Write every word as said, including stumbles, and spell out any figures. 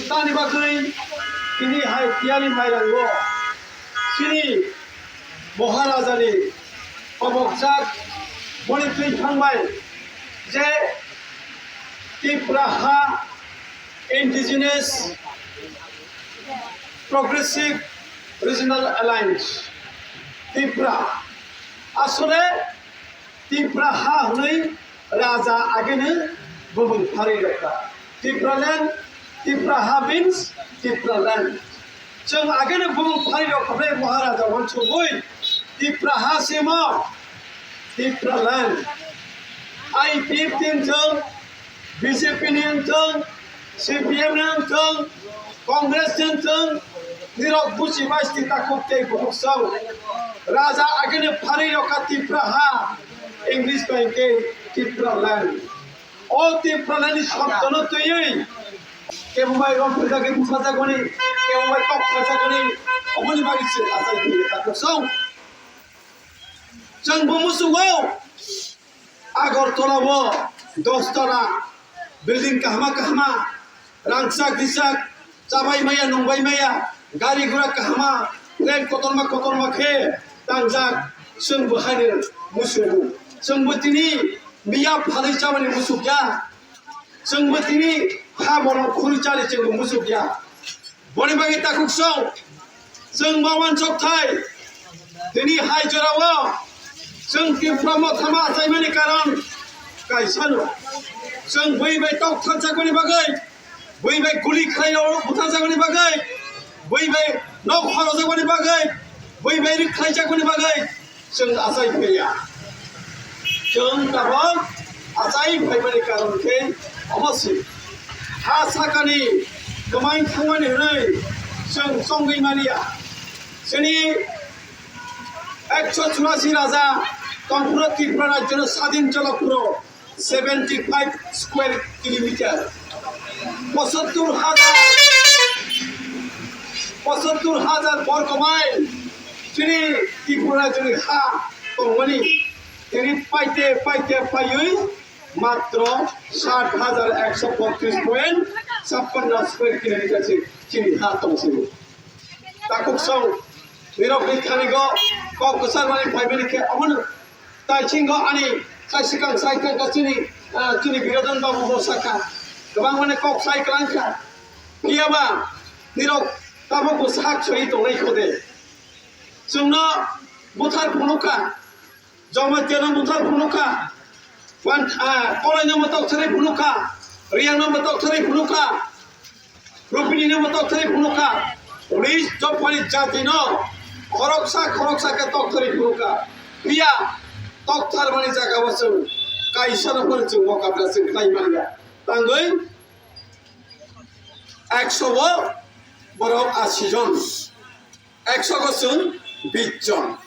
Tani bagwi tini hai tiyari mairango chini Maharajani obokjak boni twi thangbai je Tipra ha Indigenous Progressive Regional Alliance, Tipra. Asole Tipra ha hwnwi raja ageno bumung pharwi rwkha. Tipraland, Tipra ha means Tipraland. Chwng ageno bumung pharwi rwkha bai Maharaja wansugwi Tipra ha simo Tipraland. I P F ni wngthung, B J P ni wngthung, C P M ni wngthung, Congress ni wngthung, nirok buchi bai siti takhuk tei bukhuk song. Raja agini pharwi rokha Tipra ha, English bai khe Tipraland. O Tipraland ni shobdono twiwi kebo bai rong phaijakgwi buphajakmani, kebo bai kok phaijakmani, oboni bagwi se achai phaiwi takhuk song. Chwng bo muchungo Agartala o dos tala building kahma kahma, rangchak dichak, chabai maya, nungbai maya, gari gura kahma, plane kotorma kotorma khe tangjak, chwng bo haino muchungo. Chwng bo tini miya phalwi chamani muchukya, chwng bo tini ha bolong khurwi chali chwng bo muchukya. Boni bagwi takhuk song, chwng bo wansok thai. Tini hai jorao chwng Tipra Motha ma achaimani karon kaisano. Chwng bui bai tok thanjakmani bagwi, bui bai guli khlaio butharjakmani bagwi, bui bai nok horojakmani bagwi, bui bai rwkhlaijakmani bagwi, chwng achai phaiya. Chwng tabok achai phaimani karon khe omo se. Ha sakani kwmai thangmani hwnwi chwng chongwi maliya. Chini ekso churasi raja tongphuru Tripura rajyono sadin jolaphuru seventy five square kilometer. Pochattur hajar, pochattur hajar borgo mile chini Tripura rajyoni ha tongmani. Tini paite, paite, paiwi matro sat hajar ekso botris point chappanno square kilometer se chini ha tongsi. Takhuk song, nirok ni thani go, kok kwchar mani phaimani khe, omono tai chingo ani sai swkang sai thangkha chini, ah, chini Birodon Babu bo sakha, kwbang mani kok sai kwlangkha. Phiyaba, nirok tabuk bo sak soi tongnai khode. Chwngno buthar phunukha. Jamatia no buthar phunukha, wan, ah, Kolai no matok thari phunukha, Riang no matok thari phunukha, Rupini no matok thari phunukha, Police Jopani jati no khoroksa khoroksa khe tok thari phunukha. Phiya tok thar mani jaga o chwng kaisa no phano chwng mokabla chwng khlai manya. Tangwi ekso o borok asi jon, ekso o chwng bish jon.